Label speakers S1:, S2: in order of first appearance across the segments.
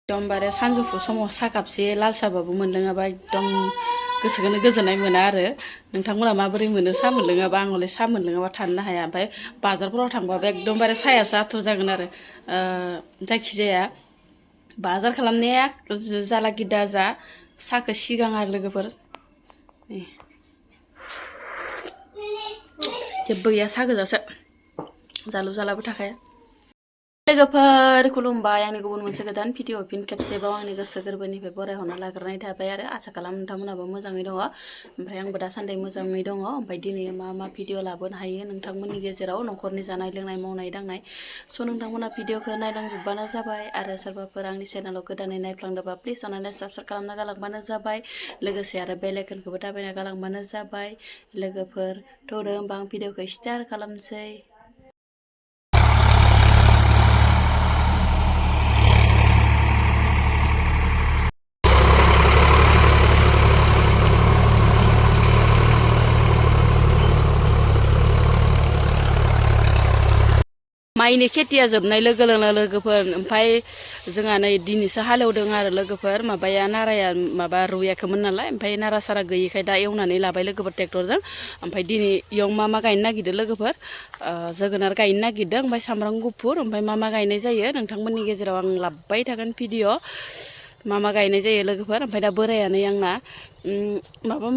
S1: एकदमबारे सानजौफु समाव सा कापसे लाल साहाबाबो मोनलोङाबा एकदम गोसोखौनो गोजोननाय मोना आरो नोंथांमोना माबोरै मोनो साहा मोनलोङाबा आं हले साहा मोनलोङाबा थानो हाया ओमफ्राय बाजारफोराव थांबाबो एकदमबारे साहायासो आथुर जागोन आरो जायखिजाया बाजार खालामनाया जाला गिदा जा साहाखौ सिगां आरो लोगोफोर जेबो गैया साहा गोजासो जालु जालाबो थाखाया लोगोफोर खुलुमबाय आंनि गुबुन मोनसे गोदान भिडिअ फिन खेबसेबाव आंनि गोसो गोरबोनिफ्राय बरायहरना लाग्रोनाय थाबाय आरो आसा खालाम नोंथांमोनाबो मोजाङै दङ ओमफ्राय आंबो दासान्दि मोजाङै दङ ओमफ्राय दिनै मा भिडिअ लाबोनो हायो नोंथांमोननि गेजेराव न'खरनि जानाय लोंनाय मावनाय दांनाय स' नोंथांमोना भिडिअखौ नायलांजोबबानो जाबाय आरो सोरबाफोर आंनि चेनेलाव गोदानै नायफ्लांदोंबा प्लिज अननानै साबस्क्राइब खालामना गालांबानो जाबाय लोगोसे आरो बेल आइकनखौबो दाबायना गालांबानो जाबाय लोगोफोर थौदो होमबा आं भिडिअखौ स्टार्ट खालामसै माइनि खेथिया जोबनाय लोगो लोगोफोर ओमफ्राय जोंहा नै दिनैसो हालेवदों आरो लोगोफोर माबाया नाराया माबा रुयाखैमोन नालाय ओमफ्राय नारा सारा गैयिखाय दा एवनानै लाबाय लोगोफोर ट्रेक्टरजों ओमफ्राय दिनै इयाव मा गायनो नागिरदों लोगोफोर जोगोनार गायनो नागिरदों ओमफ्राय सामब्राम गुफुर ओमफ्राय मा गायनाय जायो नोंथांमोननि गेजेराव आं लाबोबाय थागोन भिडिअ मा गायनाय जायो लोगोफोर ओमफ्राय दा बोरायानो आंना माबा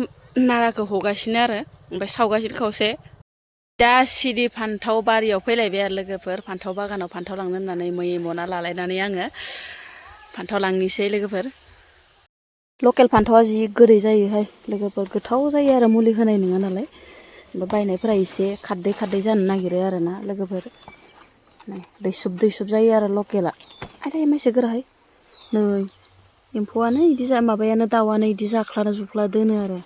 S1: नाराखौ हगासिनो आरो ओमफ्राय सावगासिनो खावसे दा सिरि फान्थाव बारियाव फैलायबाय आरो लोगोफोर फान्थाव बागानाव फान्थाव लांनो होननानै मै मना लालायनानै आङो फान्थाव लांनोसै लोगोफोर लकेल फान्थावा जि गोदै जायोहाय लोगोफोर गोथाव जायो आरो मुलि होनाय नङा नालाय ओमफ्राय बायनायफोरा एसे खारदै जानो नागिरो आरो ना लोगोफोर दैसुब जायो आरो लकेला आरो माइसे गोराहाय नै एम्फौआनो इदि माबायानो दाउआनो इदि जाख्लाना जुख्ला दोनो आरो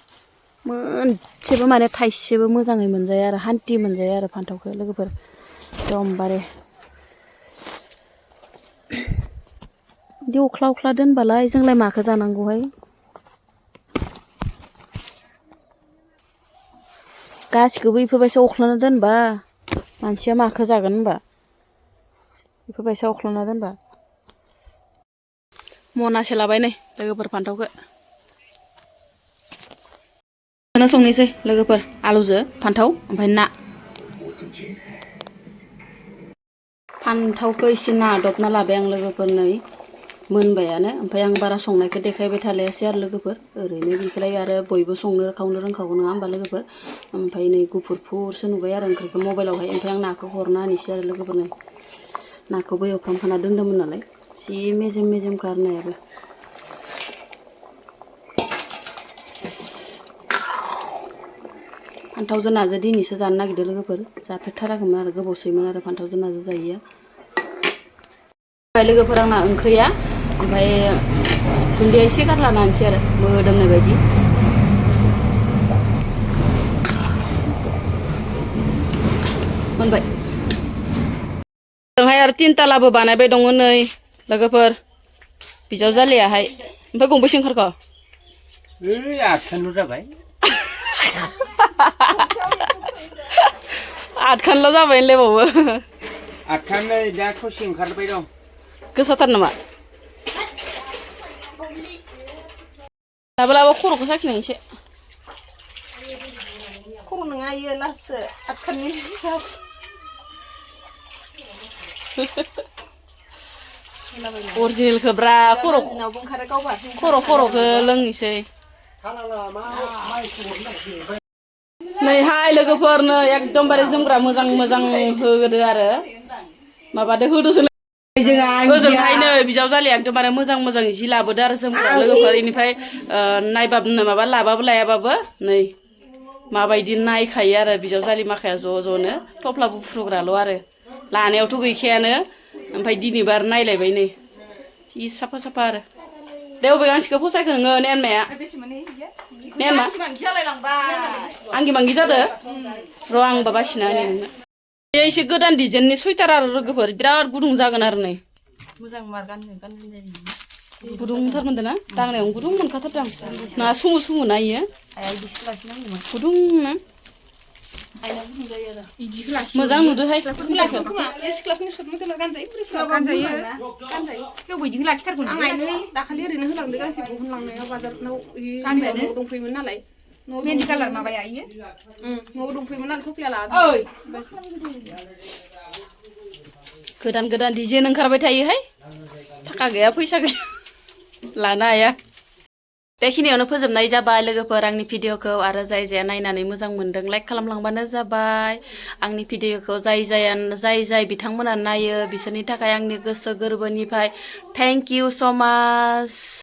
S1: मोनसेबो माने थाइसेबो मोजाङै मोनजाया आरो हान्थि मोनजाया आरो फान्थावखौ लोगोफोर एकदमबारे बिदि अख्ला दोनबालाय जोंलाय माखौ जानांगौहाय गासिखौबो इफोरबायसा अख्लाना दोनबा मानसिया माखौ जागोन होनबा इफोरबायसा अख्लाना दोनबा मनासे लाबाय नै लोगोफोर फान्थावखौ संनोसै लोगोफोर आलुजों फान्थाव ओमफ्राय ना फान्थावखौ एसे नादबना लाबाय आं लोगोफोर नै मोनबायानो ओमफ्राय आं बारा संनायखौ देखायबाय थालायासै आरो लोगोफोर ओरैनो बेखौलाय आरो बयबो संनो खावनो रोंखागौ नङा होमबा लोगोफोर ओमफ्राय नै गुफुरसो नुबाय आरो ओंख्रिखौ मबाइलावहाय ओमफ्राय आं नाखौ हरना होनोसै आरो लोगोफोर नै नाखौबो एवफ्रामखाना दोन्दोंमोन नालाय जि मेजेम गारनायाबो फान्थावजों नाजों दिनैसो जानो नागिरदों लोगोफोर जाफेरथाराखैमोन आरो गोबावसैमोन आरो फान्थावजों नाजों जायैया लोगोफोर आंना ओंख्रिया ओमफ्राय दुन्दिया एसे गारलाना होनोसै आरो मोदोमनाय बायदि मोनबाय जोंहाय आरो 3 तालाबो बानायबाय दङ नै लोगोफोर बिजावजालियाहाय ओमफ्राय गंबेसे ओंखारखो
S2: 8खानल' जाबाय
S1: 8खानल' जाबाय होनलायबावो
S2: 8खान नै दा ससे ओंखारबाय दं
S1: गोसाथार नामा लाबो खर'खौ साखिनाय एसे खर' नङा इयो लाससो 8खाननि लास अरिजिनेलखौ ब्रा खर'खौ लोंनोसै नैहाय लोगोफोरनो एकदमबारे जोमग्रा मोजां होदो आरो माबादो होदोसो ओजोंहायनो बिजावजालिया एकदमबारे मोजां जि लाबोदो आरो जोमग्रा लोगोफोर बेनिफ्राय नायबाबो माबा लाबाबो लायाबाबो नै माबायदि नायखायो आरो बिजावजालि माखाया ज'नो थफ्ला बुफ्रुग्राल' आरो लानायावथ' गैखायानो ओमफ्राय दिनैबो आरो नायलायबाय नै जि साफा आरो दे अबे गांसेखौ फसायखो नोङो नेनमाया नेनमा आंगि बांगि जादो र' आंबा बासिना नोंनो बे एसे गोदान डिजाइननि सुइटार आरो लोगोफोर बिराद गुदुं जागोन आरो नै मोजां मार गाननो गुदुंथार मोनदों ना दांनायावनो गुदुं मोनखाथारदों ना सुमु ना इयो गुदुं ना आइना गुदुं जायो आरो
S3: इदिखौ लाखि
S1: मोजां नुदोहाय
S3: लाखि खोमा सिख्लाफोरनि सर्ट मडेला गानजायो बुरैफोरा गानजायो थेवबो इदिखौ लाखिथारगोन आं आइनो दाखालि ओरैनो होलांदो गांसे बहनलांनायाव बाजारनाव न'आव दंफैयोमोन नालाय मेहेन्दी कालार माबाया इयो न'आव दंफैयोमोन नालाय थफ्लिया लादों ओइ
S1: गोदान गोदान डिजाइन ओंखारबाय थायोहाय थाखा गैया फैसा गैया लानो हाया बेखिनियावनो फोजोबनाय जाबाय लोगोफोर आंनि भिडिअखौ आरो जाय जाया नायनानै मोजां मोनदों लाइक खालामलांबानो जाबाय आंनि भिडिअखौ जाय बिथांमोना नायो बिसोरनि थाखाय आंनि गोसो गोरबोनिफ्राय थेंक इउ स' माच